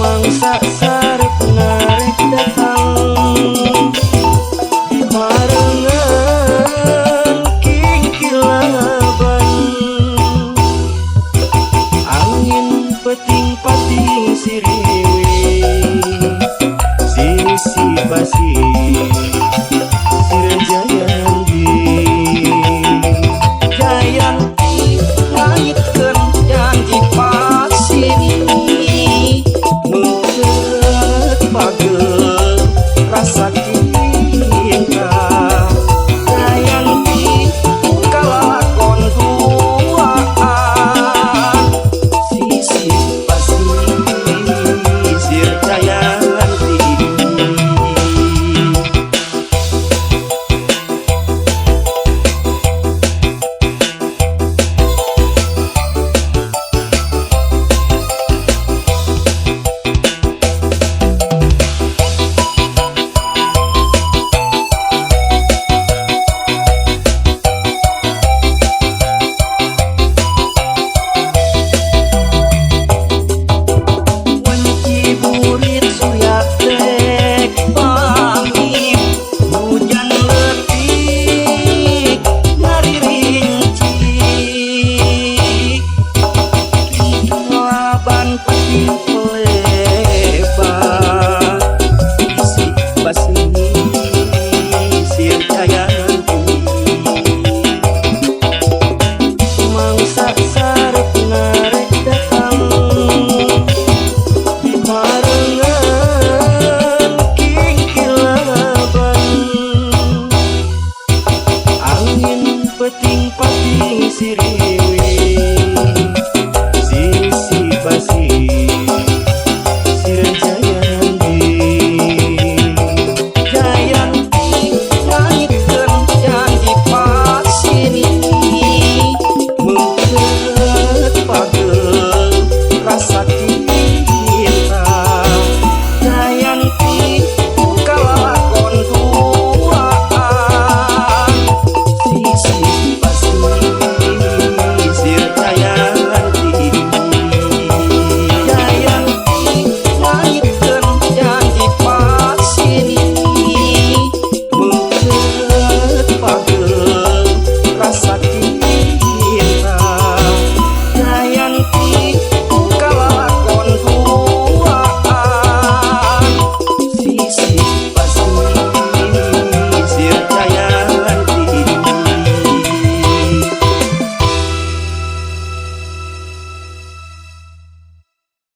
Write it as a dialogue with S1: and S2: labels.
S1: Mangsa sarep narek datang barengan kingkilaban angin peting-pating siriwi sisi basi sirjayanti jayanti ngaitkeun janji pasini meukeut pagel rasa cinta jayanti kalakon duaan sisi basi sirjayanti. Burit surya tek pamit hujan letik ngaririnci laban peti lebar si basi sirjayanti mangsa sarep narek datang barengan kingkilaban angin peting-pating siriwi